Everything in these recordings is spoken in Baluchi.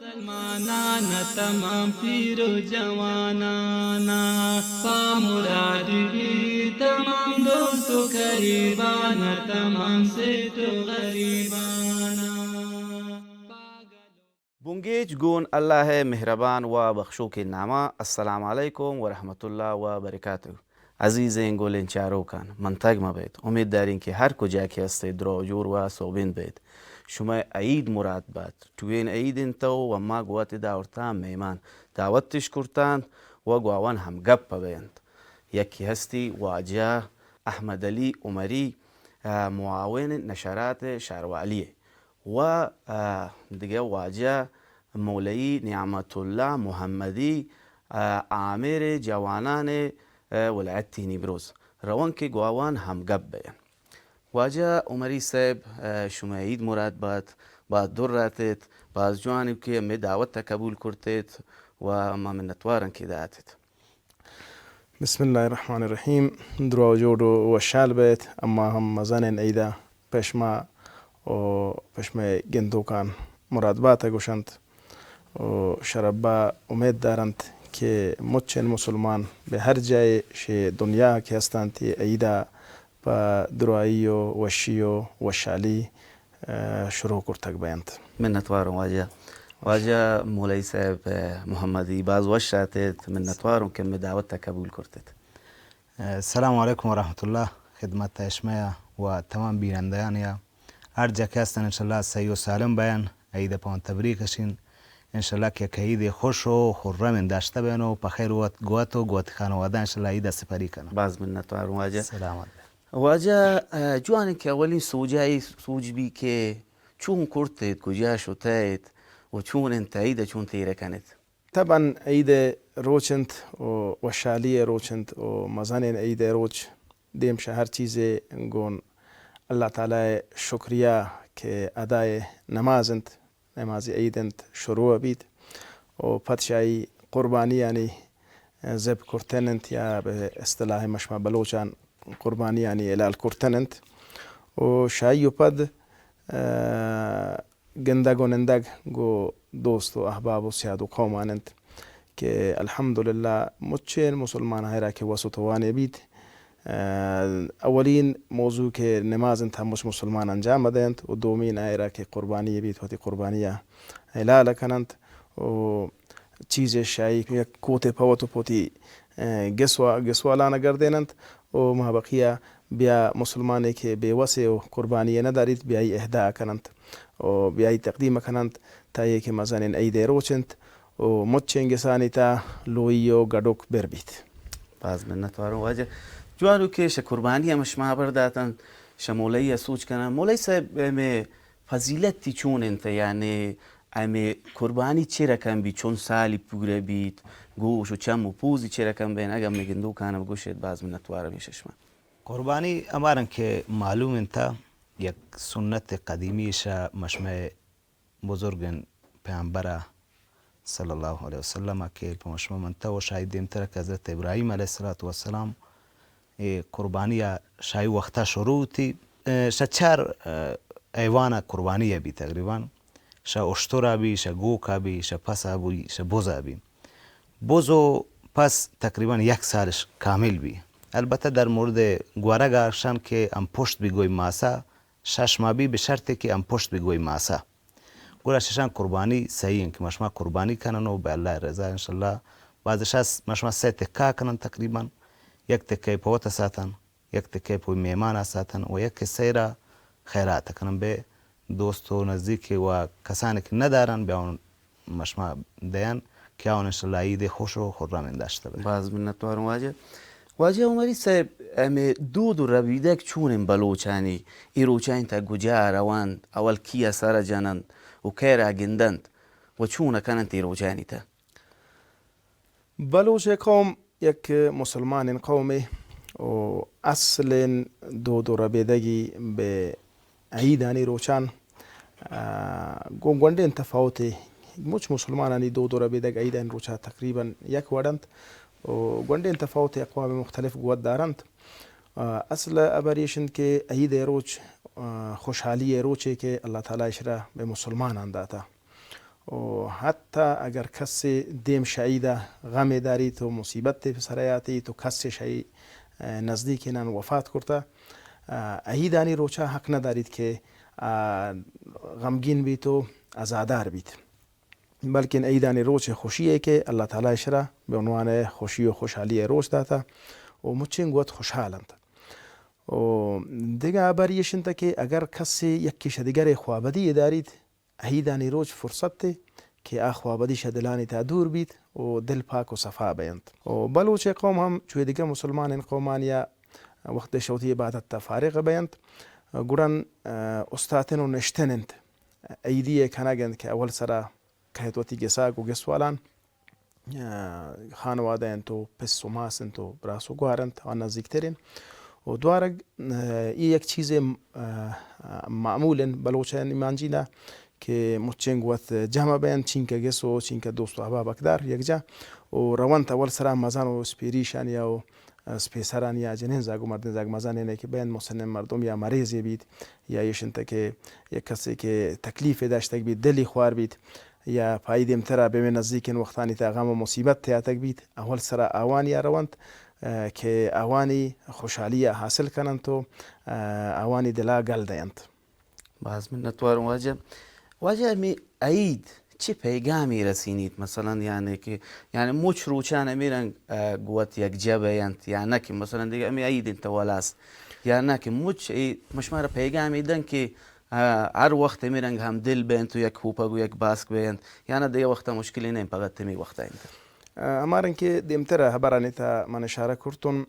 مسلمانان تمام پیر و جوانانا، پا مراد بی تمام دوست و قریبانا، تمام سیٹ و غریبانا۔ بنگیج گون اللہ ءِ مہربان و بخشوکیں ناما۔ السلام علیکم و رحمت اللہ و برکاتہ۔ عزیزیں گلیں چاروکان، منتگ مہ بیت۔ امید داریں کہ ہر کجا کہ ہستیت، دراہ و جوڑ و سوبین بیت۔ شمئے عید مراد بات۔ ٹوھین عید انت و ما گوات ادا آورتاں مہمان۔ دعوت اش کرتاں و گوں آوان ہمگپ بینت۔ یکے ہستی واجہ احمد علی عمری، آ، معاون نشرات شاروالی ءِ۔ و، آ، دگہ واجہ مولوی نعمت اللہ محمدی، آ، آمر جوانان، آ، ولایت نیمروز۔ روان کہ گوں آوان ہمگپ بین۔ واجہ عمری صاحب، آ، شمئے عید مراد بات، باز در اتیت، باز جوان کہ ہمے دعوت ءَ قبول کرتیت و ما منتوارن کہ ادا اتیت۔ بسم اللہ الرحمن الرحیم۔ دراہ و جوڑ و وشحال بیت۔ اما ہم مزنیں عیدا پہ شما و پہ شمئے گندوکان مراد بات ءَ گوشنت و شہ ربا امید دارنت کہ مچیں مسلمان بہ ہر جاہے شہ دنیا کہ ہستنت، اے عیدا پہ دراہی و وشی و وشحالی، آ، شروع کرتگ بینت۔ منتواروں واجہ۔ واجہ مولوی صاحب، آ، محمدی، باز وش اتیت، منتواروں کہ مئے دعوت ءَ قبول کرتیت۔ آ، السلام علیکم و رحمت اللہ، خدمت ءَ شمئے و تمام بینندگانی ءَ۔ ہر جا کہ ہستن انشاءاللہ صحیح و سالم بین، عید ءَ پہ وان تبریک اشین۔ انشاءاللہ کہ یک عید خوش و خرمیں داشتہ بین و پہ خیر وت گوات و گوات خانوادہ انشاءاللہ عید ءَ سپری کنن۔ باز منتواروں واجہ۔ سلامت۔ واجہ، آ، جوان کہ اولین سوجا اے سوج بی کہ چون کرتیت، کجا شتیت و چون انت عید ءَ چون تیر کنیت؟ طبعاً عید ءِ روچ انت و وشحالی ءِ روچ انت و مزنیں عید ءِ روچ۔ دیم شہ ہر چیزے گون اللہ تعالی ءِ شکریہ کہ ادائے نماز انت، نماز عید انت، شروع بیت و پد شہ آئی قربانیانی ذبح کرتن انت یا بہ اصطلاح مشما بلوچان قربانیانی حلال کرتن انت و شہ آئی و پد، آ، گندگ و نندگ گوں دوست و احباب و سیاد و قومان انت کہ الحمدللہ مچین مسلمان آئرا کہ وس و توانے بیت۔ آ، اولین موضوع کہ نماز انت ہموش مسلمان انجام دینت و دومین آئرا کہ قربانی بیت وتی قربانی حلال کننت و چیزے شہ آئی یک کوتے پہ وت و پہ وتی، آ، گسوا-، گسوالان گردیننت و مابقی بیا مسلمانے کہ بے وسے و قربانی نہ داریت، بیائی اہدا کننت و بیائی تقدیم کننت، تا یہ کہ مزنین عید روچ انت و مچیں گسانی تا لوئی و گڈوک بر بیت۔ باز منت واروں واجہ۔ جوانو کہ شہ قربانی ہم شما ہبر داتن، شہ مولئی سوچ کنن۔ مولئی صاحب، ہمے فضیلت تی چون انت؟ یعنی ہمے قربانی چہ رقم بیت؟ چون سالی پورہ بیت؟ گوش و چم و پوزی چہ رقم بین؟ اگہ ہمے گندوکان ہم گوشیت، باز منت وارم شہ شما۔ قربانی ہمارن کہ معلوم انت، یک سنت قدیمی شہ مشمع بزرگن پیامبر صلی اللہ علیہ وسلم کہ پہ مشمع منتہ و شاہی دیمتر کہ حضرت ابراہیم علیہ الصلوۃ والسلام اے قربانی ء شاہی وخت ء شروع تی، اے، شہ چار، اے، حیوان ء قربانی ء بی تقریباً۔ شہ اشتر ء بی، شہ گوک ء بی، شہ پس ء بی، شہ بز ء بی۔ بز و پس تقریباً یک سالش کامل بی۔ البتہ در مورد گورگ ء شان کہ ہم پشت بی گوئی ماسا، شش ماہ بی بشرطے کہ ہم پشت بی گوئی ماسا۔ گڑا ششان قربانی صحیح انت کہ مشما قربانی کنن و بہ اللہ رضا انشاءاللہ۔ بعض شاس مشما سہ تکہ کنن تقریباً، یک تکہ پہ وت ساتن، یک تکہ پہ مہمان ساتن و یک حصہ را خیرات کنن بہ دوست و نزدیک و کسانی کہ ندارن بہ اون مشما دیان کہ اون انشاءاللہ عید خوش و خرم داشتہ بہ۔ باز منت وارم واجہ۔ واجہ عمری صاحب، ہمے دود و ربیدگ چون انت بلوچانی؟ اے روچانی تہ گجا روانت، اول کیا سر جننت و کیرا گندنت و چون کننت اے روچانی تہ؟ بلوچ قوم یک مسلمانین قومے و اصلین دود و ربیدگی بہ عیدانی روچان، آ، گوں گونڈین تفاوتے۔ مچ مسلمانانی دود و ربیدگ عیدانی روچا تقریباً یک وڑ انت و گونڈین تفاوتے اقوام مختلف گوت دارنت۔ آ، اصل ہبر ایش انت کہ عید ء روچ، آ، خوشحالی ء روچے کہ اللہ تعالی اشرا بہ مسلمانان داتا۔ و حتی اگر کسے دیم شہ عیدا غمے داریت و مصیبتے پہ سرا یاتیت و کسے شہ ای، اه، نزدیکینان وفات کرتہ، اه، عیدانی روچا حق نداریت کہ، اه، غمگین بیت و عزادار بیت، بلکن عیدانی روچ خوشی ہے کہ اللہ تعالی شرا بہ عنوان خوشی و خوشحالی روچ داتا و مچین گوت خوشحال انت۔ و دگہ ہبر ایش انت کہ اگر کسے یکی شہ دگرے خوابدی داریت، عیدانی روچ فرصت تے کہ آ خوابدی شہ دلانی تہا دور بیت و دل پاک و صفا بینت۔ و بلوچ قوم ہم چوئے دگہ مسلمانین قومانیا وقت شہ وتی عبادت تا فارغ بینت، گڑن، اه، استاتن و نشتن انت، عیدی کنگ انت کہ اول سرا کہت وتی گساک و گسوالان، اه، خانوادہ انت و پس و ماس انت و براس و گوار انت، آ نزیکترین۔ و دوارگ، اه، ای یک چیزے، اه، معمول انت بلوچانی مانجینا کہ مچین گوت جمع بینت، چینکہ گس و چینکہ دوست و احباب اکدار یکجا و رونت اول سرا مزن و اسپیریشانیا و اسپیسرانیا، جنین زاگ و مردین زاگ مزنینے کہ بینت، مسن مردم یا مریضے بیت یا ایش انت کہ یک کسے کہ تکلیفے داشتگ بیت، دلی خوار بیت، یا پہ آئی دیمترا بہ مئے نزیکین وختانی تہا غم و مصیبت تیاتگ بیت، اول سرا آوانیا رونت، اه، کہ آوانی خوشحالیا حاصل کننت و، اه، آوانی دلا گل دینت۔ باز منتواروں واجہ۔ واجہ ہمے عید چہ پیغامی رسینیت؟ مثلاً یعنی کہ، یعنی مچ روچان ہمے رنگ، اه، گوت یکجہ بینت یا نہ کہ مثلاً دگہ ہمے عید انت ولاس یا نہ کہ مچ اے مشمارا پیغامی دن کہ اه، ہر وخت ہمے رنگ ہمدل بینت و یک کوپگ و یک باسک بینت، یا نہ دگہ وختا مشکلے نہ انت، پگت ہمے وختا انت؟ اه، ہما رنگ کہ دیمترا ہبرانی تہا من اشارہ کرتن،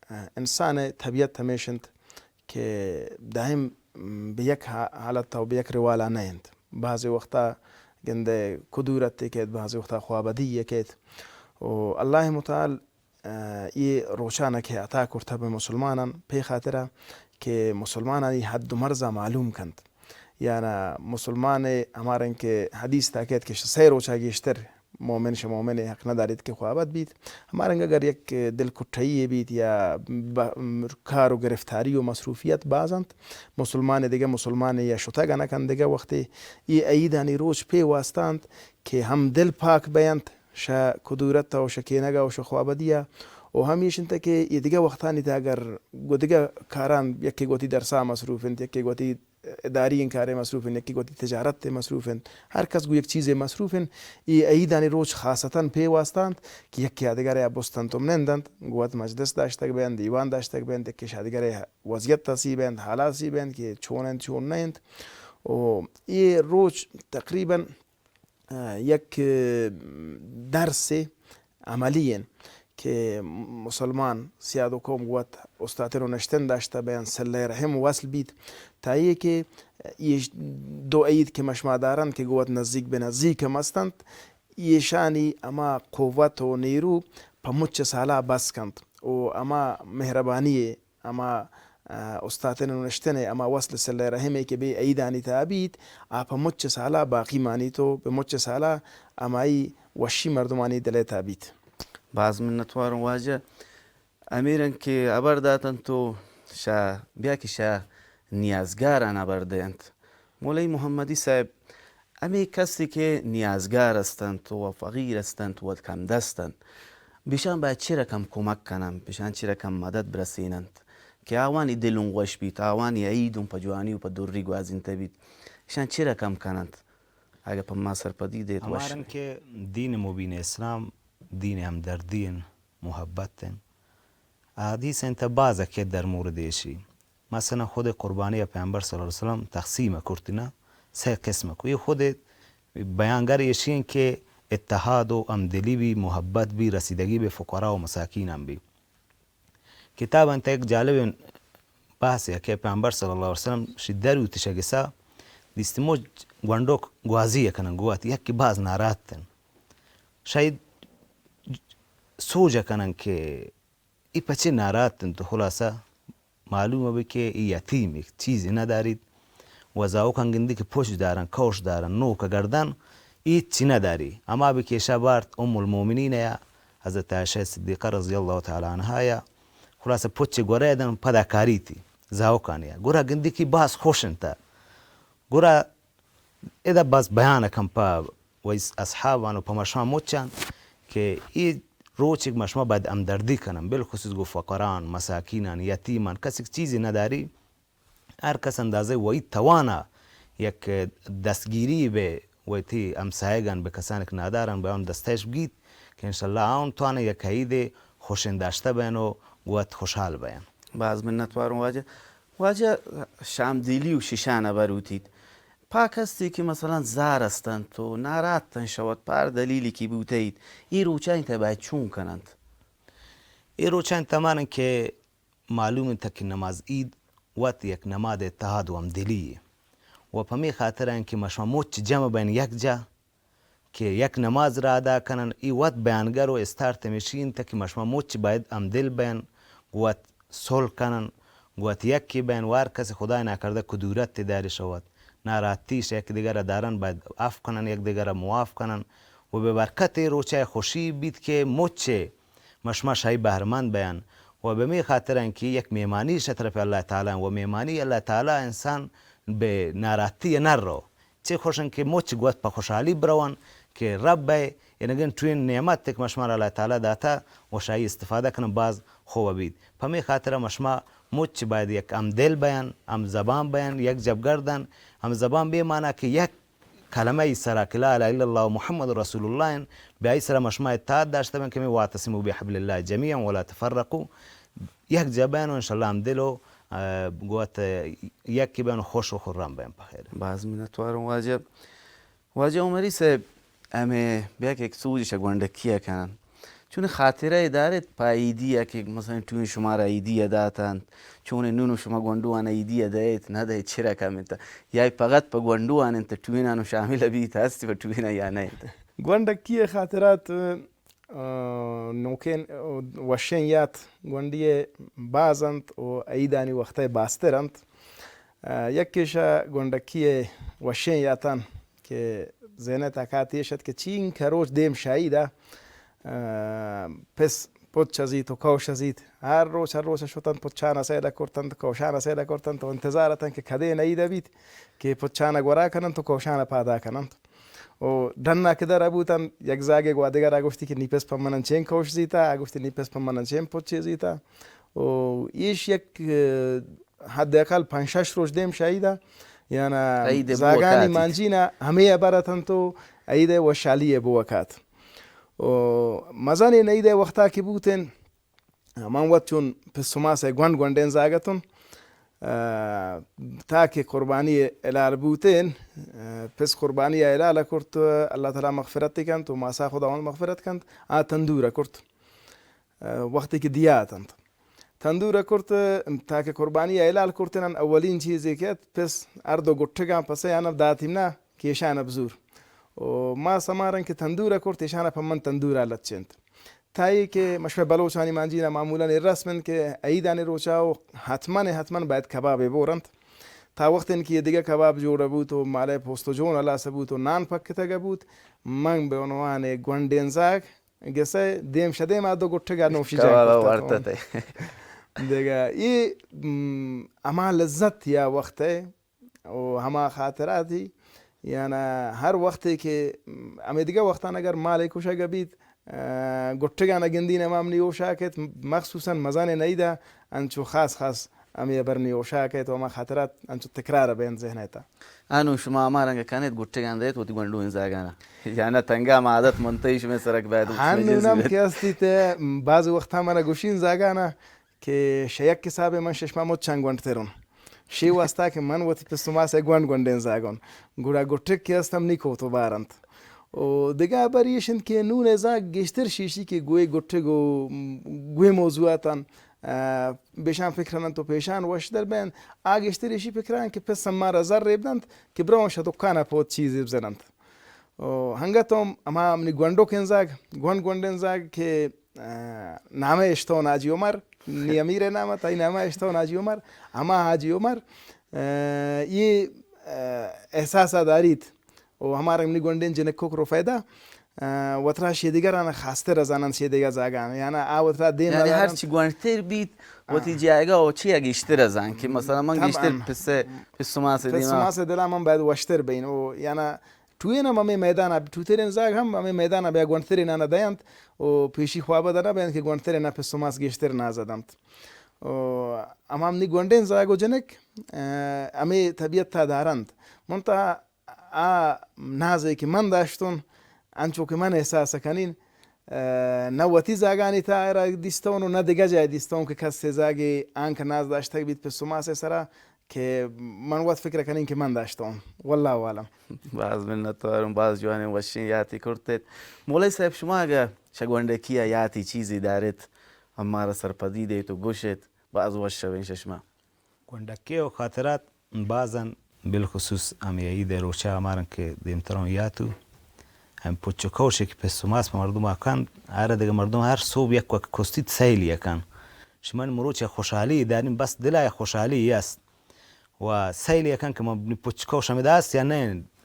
اه، انسان طبیعت ہمیش انت کہ دائم، م، بہ یک حا-، حالتا و بہ یک روالا نہ انت۔ بعضے وختا گندے کدورتے کیت، بعضے وختا خوابدی کیت۔ و اللہ متعال اه، اے روچانا کہ عطا کرتہ بہ مسلمانان پہ خاطرا کہ مسلمانانی حد و مرزا معلوم کنت۔ یعنی مسلمان ہما رنگ کہ حدیث تا کیت کہ شہ سئے روچا گیشتر مومن شہ مومن حق نداریت کہ خوابد بیت۔ ہما رنگ اگر یک دل کٹھئی بیت یا ب-، کار و گرفتاری و مصروفیت باز انت، مسلمان دگہ مسلمان یا شتگ نہ کنت دگہ وختے، اے عیدانی روچ پہ واسطہ انت کہ ہم دل پاک بینت شہ کدورت و شہ کینگا و شہ خوابدیا۔ و ہمیش انت کہ اے دگہ وختانی تہا اگر گو دگہ کاران یکے گوتی درسا مصروف انت، یکے گوتی اداری کارے مصروف انت، یکے گوتی تجارت مصروف انت، ہر کس گو یک چیزے مصروف انت۔ اے عیدانی روچ خاصتاً پہ واسطہ انت کہ یکے آ دگرے آ بستنت و نندنت، گو وت مجلس داشتگ بینت، دیوان داشتگ بینت، یکے شہ دگرے وضعیت سی بینت، حالا سی بینت کہ چون انت، چون نہ انت۔ و اے روچ تقریباً اه، یک، اه، درس عملی انت کہ مسلمان سیاد و قوم گوت استاتن و نشتن داشتہ بینت، صلہ رحم وصل بیت، تا اے کہ اے دو عید کہ مشما دارنت کہ گوت نزیک بہ نزیک ہم استنت، ایشانی ہما قوت و نیرو پہ مچ سالا بس کنت و ہما مہربانی ہما، اه، استاتن و نشتن ء ہما وصل صلہ رحم ء کہ بہ عیدانی تہا بیت، آ پہ مچ سالا باقی مانیت و پہ مچ سالا ہمائی وشی مردمانی دل ء تہا بیت۔ باز منتواروں واجہ۔ ہمے رنگ کہ ہبر داتنت و شہ، بیا کہ شہ نیازگاران ہبر دینت۔ مولوی محمدی صاحب، ہمے کسے کہ نیازگار استنت و فقیر استنت و کم دست انت، بشان باید چی رقم کمک کننت، بشان چی رقم مدد برسیننت کہ آوانی دل اوں وش بیت، آوانی عید اوں پہ جوانی و پہ دری گوازینتہ بیت، اشان چی رقم کننت؟ اگہ پہ ما سرپدی دیت وش۔ ہما رنگ کہ دین مبین اسلام دین ہمدردی انت، محبت انت۔ احادیث انت باز کہ در مورد ایشی۔ مثلاً خود قربانی پیامبر صلی اللہ علیہ وسلم تقسیم کرتنا، سہ قسم کو۔ یہ خود بیانگر ایشی انت کہ اتحاد و ہمدلی بی، محبت بی، رسیدگی بہ فقراء و مساکینان بی۔ کتاب انت یک جالب بحث کہ پیامبر صلی اللہ علیہ وسلم شی دروت شہ گسا دیست مچ گونڈوک گوازی کنن، گوات یکی باز ناراحت انت۔ شاید سوج کنن کہ ای پچے ناراحت انت؟ تو خلاصہ معلوم بی کہ ای یتیم ایک چیزی نداریت و زاوکان گندی کہ پوش دارن، کوش دارن، نوک گردن، ای چی نداری۔ اما بی کہ شہ بارت ام المومنین یا حضرت عائشہ صدیقہ رضی اللہ تعالی عنہا یا خلاصہ پچے گورے دن پدا کاریتی زاوکان یا۔ گورا گندی کہ باز خوش انت۔ گورا ادا باز بیان کن پہ و اصحابان و پہ مشما مچان کہ ای روچ یک مشما باید ہمدردی کنن، بالخصوص گو فقران، مساکینان، یتیمان، کسی کہ چیزی نداری، ہر کس اندازہ وئی توانا یک دستگیری بہ وتی ہمسایگان، بہ کسانی کہ ناداران، بہ آن دستش بگیت کہ انشاءاللہ آن توانا یک عید خوشین داشتہ بین و گوت خوشحال بین۔ باز منت واروں واجہ۔ واجہ شام دیلی و ششان بروتیت۔ پاک ہستی کہ مثلاً زار استنت و نارات تن شوت پار دلیلی کی بوتیت۔ ای روچائیں تہ باید چون کننت؟ ای روچائیں تمانن کہ معلوم انت کہ نماز عید وت یک نماد اتحاد و ہمدلی و پمی خاطر انت کہ مشما مچ جمع بین یک جا کہ یک نماز را ادا کنن۔ ای وت بیانگر و استارت ہمیشی انت کہ مشما مچ باید ہمدل بین، گوت صلح کنن، گوت یکی بین، وار کس خدای ناکردہ کدورت داری شوت، ناراحتیش یک دگرا دارن، باید عفو کنن، یک دگرا معاف کنن و بہ برکت روچہ خوشی بیت کہ مچ مشما شاہی بہرمند بیان و بہ می خاطر انت کہ یک مہمانی شہ طرف اللہ تعالی و مہمانی اللہ تعالی انسان بہ ناراحتی نہ رو۔ چہ خوشن کہ مچ گوت پہ خوشحالی بروان کہ رب انگن ٹوین نعمت کہ مشما را اللہ تعالی داتا و شاہی استفادہ کنن باز خوب بیت۔ پمی خاطر مشما مچ باید یک ہم دل بیان، ہم زبان بیان، یک جبگردن، ہم زبان بہ مانا کہ یک کلمہ ای سرا کہ لا الہ الا اللہ محمد رسول اللہ ان، بہ آئی سرا مشما اتحاد داشتہ بین کہ می واعتصموا بحبل اللہ جمیعا ولا تفرقوا، یک جا بین و انشاءاللہ ہم دل و، آ، گوت یکی بین و خوش و خرم بین پہ خیر۔ باز منتواروں واجہ۔ واجہ عمری صاحب، ہمے بیا کہ یک سوج شہ گونڈکی ء کنن۔ چون خاطرہ ء داریت پہ عیدی ء کہ مثلاً ٹوین شمارا عیدی ء داتنت، چون نون شما گونڈوان عیدی ء دئیت، نہ دئیت، چرا کم انت؟ یا پغت پہ گونڈوان انت، ٹوینان شامل بیت، ہست پہ ٹوین یا نہ انت؟ گونڈکی ء خاطرات، آ، نوکین، آ، وشین یات گونڈی ء باز انت و عیدانی وقت ء باستر انت۔ آ، یکے شہ گونڈکی ء وشین یاتان کہ ذہن ء تکا تیش ات کہ چینکہ روچ دیم شاہی دا، آ، پس پچ ازیت و کوش ازیت۔ ہر روچ، ہر روچ شتنت، پچان ء سیل کرتنت، کوشان ء سیل کرتنت و انتظار اتنت کہ کدے نعید بیت کہ پچان ء گورا کننت و کوشان ء پادا کننت۔ و ڈنا کہ در بوتنت، یک زاگے گوا دگرا گوشتی کہ نی پس پہ من انچین کوش زیتا، آ گوشتی نی پس پہ من انچین پچے زیتا۔ و ایش یک، آ، حد اقل پنچ شش روچ دیم شاہی دا، یعنی عید ء زاگانی بوکاتیت۔ مانجینا ہمے ہبر اتنت و عید ء وشحالی ء بوکات۔ و مزنیں عید ء وقتا کہ بوتن، من وت چون پس و ماس ء گونڈ گونڈیں زاگ اتن، آ، تاکہ قربانی ء حلال بوتن، آ، پس قربانی ء حلال کرت، اللہ تعالی مغفرت کنت و ماسا خداوند مغفرت کنت، آ تندور ء کرت۔ آ، وقتی کہ دیا اتنت۔ تندور ء کرت، تاکہ قربانی ء حلال کرتنن، اولین چیزے کہ ات، پس ہر دو گٹگاں پسے آنب داتیم نا کہ ایشان ء بزور۔ و ما سمارن کہ تندور ء کرت، ایشان ء پہ من تندور ء لچینت۔ تا اے کہ مشمئے بلوچانی مانجینا معمولاً اے رسم انت کہ عیدانی روچا و حتماً، حتماً باید کبابے بورنت۔ تا وقت انت کہ اے دگہ کباب جوڑ بوت و مالئے پوست و جون ہلاس بوت و نان پکتگ بوت، من بہ عنوان گونڈیں زاگ گسئے دیم شہ دیم آ دو گٹگا نوشی جان کبابا کرتہ وارتہ تو۔ تہ۔ دگہ اے، م، ہما لذت یا وقت ء و ہما خاطراتی، یعنی ہر وقتے کہ، م، ہمے دگہ وقتان اگر مالے کشگ بیت، آ، گٹگان گندین ہما منی ہوشا کیت، مخصوصاً مزنیں عیدا انچو خاص خاص ہمے ہبر منی ہوشا کیت و ہما خاطرات انچو تکرار بینت ذہن ء تہا۔ انوں شما ہما رنگ ء کنیت، گٹگاں دئیت وتی گونڈوئیں زاگاں ء؟ یا نہ تنگا ہما عادت منتئی شمئے سرک باید انوں ہم کہ ہستیت، بعض وقتا منا گوشین زاگاں ء کہ شہ یک حسابے من شہ شما مچاں گونڈتر اوں۔ شے واستا کہ من وتی پس و ماس ء گونڈ گونڈیں زاگ اوں۔ گڑا گٹک کہ ہست ہم نی کوت و بار انت۔ و دگہ ہبر ایش انت کہ نون ء زاگ گیشتر شیشی کہ گوئے گٹگ و گوئے موضوعاتاں، آ، بشان فکر انت و پیشان وشتر بینت۔ آ گیشتر ایشی فکران کہ پس مارا زر ریب دنت کہ برون شہ دکان ء پوت چیزے بزننت۔ و ہنگت ہم ہما منی گونڈوکیں زاگ، گونڈ گونڈیں زاگ کہ، آ، نامے اشتون حاجی عمر، نی امیر ء نام ات، آئی نامے اشتون حاجی عمر، ہما حاجی عمر، آ، یہ، آ، احساسا داریت۔ و ہما رنگ منی گونڈیں جنکوک روفیدہ، آ، وترا شیدگران خاصتر زاننت شیدگہ زاگان، یعنی آ وترا دیم یعنی ہر ندارنت۔ چی گونڈتر بیت، آ۔ وتی جایگا و چی گیشتر زان کہ مثلاً من گیشتر طبعاً۔ پس، پس و ماس پس و دیما۔ ماس دلا من باید وشتر بین۔ و یعنی ٹوئین ہم ہمے میدان ء، ٹوترین زاگ ہم ہمے میدان ء بیا گونڈترین آنا دینت و پیشی خوابہ دنا بینت کہ گونڈترین ء پس و ماس گیشتر ناز دنت۔ و ہما منی گونڈین زاگ و جنک، ء، ہمے طبیعت ء دارنت۔ منتہا آ نازے کہ من داشتون، انچو کہ من احساس کنین، ء، نہ وتی زاگانی تہا را دیستون و نہ دگہ جاہ دیستون کہ کسے زاگے آنکہ ناز داشتگ بیت پس و ماسے سرا کہ من وت فکر کنین کہ من داشتون۔ واللہ عالم۔ باز منتوارم، باز جوانیں وشیں یاتی کرتت۔ مولوی صاحب، شما اگہ چہ گونڈکی ء یاتی چیزے دارت، ہمارا سرپدی دیت و گوشت، باز وش بیں شہ شما۔ گونڈکی و خاطرات بازن، بالخصوص ہمے عید ء روچا ہمارن کہ دیمترون یاتو، ہم پچ و کوشے کہ پس و ماس پہ مردم آ کند، آرا دگہ مردم ہر صوب یک وقت کستیت سیلی کن۔ شمن مروچ خوشحالی دارین، بس دلا خوشحالی است۔ و سیلی کن کہ من پچ کوش ہمدا است یا نہ،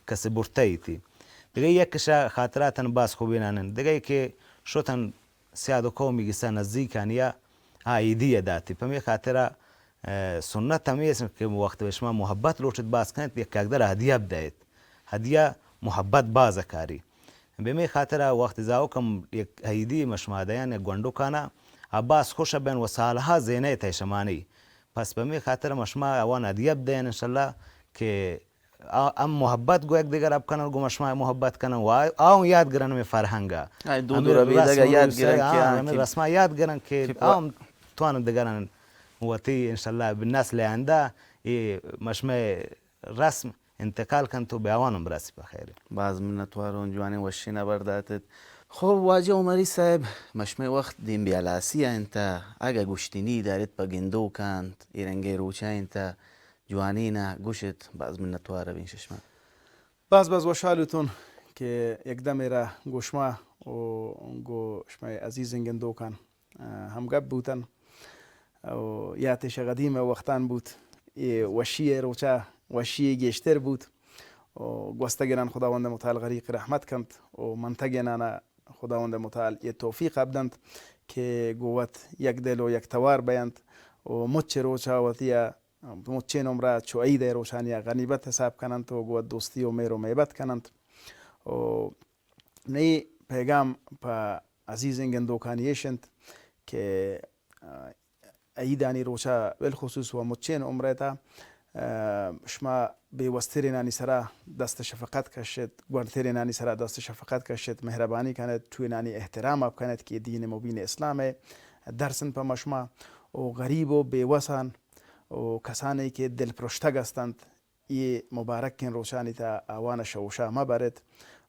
کسے برتہ ایتی۔ دگہ یک شا خاطراتن باز خوبینانن۔ دگہ کہ شتن سیاد و قومی گسا نزدیکانیا آ عیدی ء داتی۔ پمے خاطرا، ء، سنت ہمے است کہ وقت شما محبت لوٹت باز کنت، یک اگدر ہدیہ بدئیت۔ ہدیہ محبت باز کاری۔ بمے خاطرا وقت زاوکم یک عیدی مشما دیان یک گونڈو کانا، آ باز خوش بین و سالہا زینئے تہ شمانی۔ پس بمے خاطر مشما اوان ہدیہ بدئین انشاءاللہ کہ آ، ہم محبت گوں یک دگر ء بکنن، گوں مشما محبت کنن و آ، آ ہم یاد گرن ہمے فرہنگ ء۔ آ، دود و ہمے ربیدگ ء رسم و یاد روش ء، گرن کہ ہاں، آ ہمے کہ رسم ء یاد گرن کہ کہ آ ہم توانن دگران وتی انشاءاللہ نسل آئندہ اے مشمئے رسم انتقال کنت و بہ آوان ہم برسی پہ خیر۔ باز منتوار اوں، جوانیں وشیں ہبر داتت۔ خب واجہ عمری صاحب، مشمئے وخت دیم بیا ہلاسی ء انت، اگہ گوشتنی دارت پہ گندوکاں انت، اے رنگئے روچا انت، جوانین ء گوشت، باز منتوار بیں شہ شما۔ باز باز وشحال بوتون کہ یک دمے را گوں شما و گوں شمئے عزیزیں گندوکان، ء، ہمگپ بوتن و یات شہ قدیم وختان بوت۔ اے وشی ء روچا وشی گیشتر بوت و گوستگینان خداوند متعال غریق رحمت کنت و منتگینان خداوند متعال اے توفیق بدنت کہ گوں وت یک دل و یک توار بینت و مچ روچا وتی ء مچین عمرا چو عید ء روچانی ء غنیمت حساب کننت و گوں وت دوستی و مہر و محبت کننت۔ و نی پیغام پہ عزیزیں گندوکانی ایش انت کہ، آ، عیدانی روچا بالخصوص و مچین عمرے تا، آ، شما بے وسترینانی سرا دست شفقت کشت، گونڈترینانی سرا دست شفقت کشت، مہربانی کنت، ٹوینانی احترام ء کنت کہ دین مبین اسلام ء درس انت پہ مشما و غریب و بے وسان و کسانی کہ دل پرشتگ استنت، اے مبارکیں روچانی تہا آوان ء شوشا مہ برت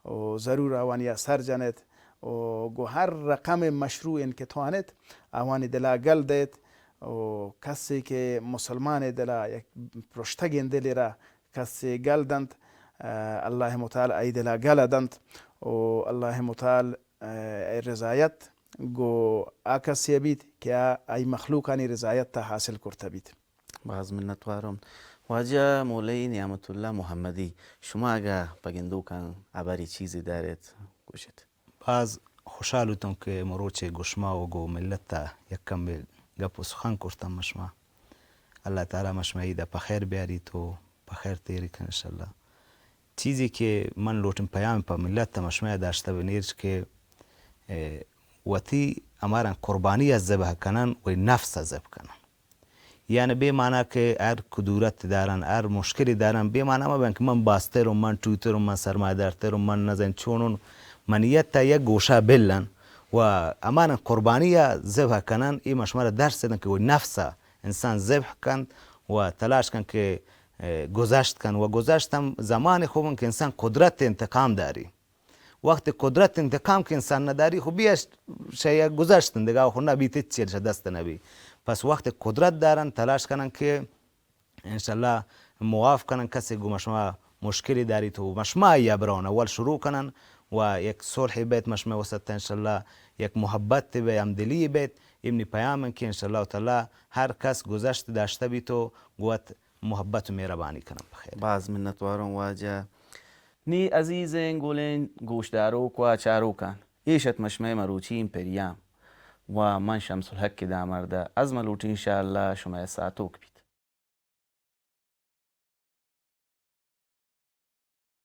و ضرور آوانی ء سر جنت و گوں ہر رقم مشروع انت کہ توانت آوانی دلا گل دئیت و کسے کہ مسلمان دلا یک پرشتگیں دلے را کسے گل دنت، ء، اللہ متعال آئی دلا گل دنت و اللہ متعال، ء، رضایت گوں آ کسے بیت کہ آ آئی مخلوقانی رضایت تا حاصل کرتہ بیت۔ باز منتوارم۔ واجہ مولوی نعمت اللہ محمدی، شما اگہ پہ گندوکاں ہبرے چیزے داریت، گوشت۔ باز خوشحال بوتوں کہ مروچے گشما و گو ملت ء یک کمے گپ و سخن کرتم مشما۔ اللہ تعالی مشما عید ء پہ خیر بیاریت و پہ خیر تیری کن انشاءاللہ۔ چیزے کہ من لوٹیں پیام پہ ملت ء مشما داشتہ بنیر کہ، اے، وتی ہمارا قربانی ء ذبح کنن و نفس ء ذبح کنن۔ یعنی بے مانا کہ ہر کدورت دارن، ہر مشکلی دارن، بے مانا مہ بن کہ من باستر و من ٹوتر و من سرمایہ دارتر و من نزن چونن، منیت تا یک گوشا بلن و امان قربانی ء ذبح کنن، اے مشمار درس دن کہ وہ نفس ء انسان ذبح کنت و تلاش کن کہ، اه، گذشت کن و گذشت ہم زمان خوبن کہ انسان قدرت انتقام داری۔ وقت قدرت انتقام کہ انسان نداری، خو بیا شہ یک گذشت انت، دگہ خو نبیت، ہچ چیز شہ دست نبی۔ پس وقت قدرت دارن، تلاش کنن کہ انشاءاللہ معاف کنن کسے گو مشما مشکلی داری تو مشما یا برون اول شروع کنن و یک صلح بیت مشما وسط انشاءاللہ، یک محبت بیت، ہمدلی بیت۔ امنی پیام ان کہ انشاءاللہ تعالی ہر کس گذشت داشتہ بیت و گوت محبت و مہربانی کنن بخیر۔ باز منتواروں واجہ۔ نی عزیزیں گلیں گوشداروک و چاروکان، ایش ات مشمئے مروچی پریام و من شمس الحق دامرد ء از ملوٹیں انشاءاللہ شمئے ساتوک بیت۔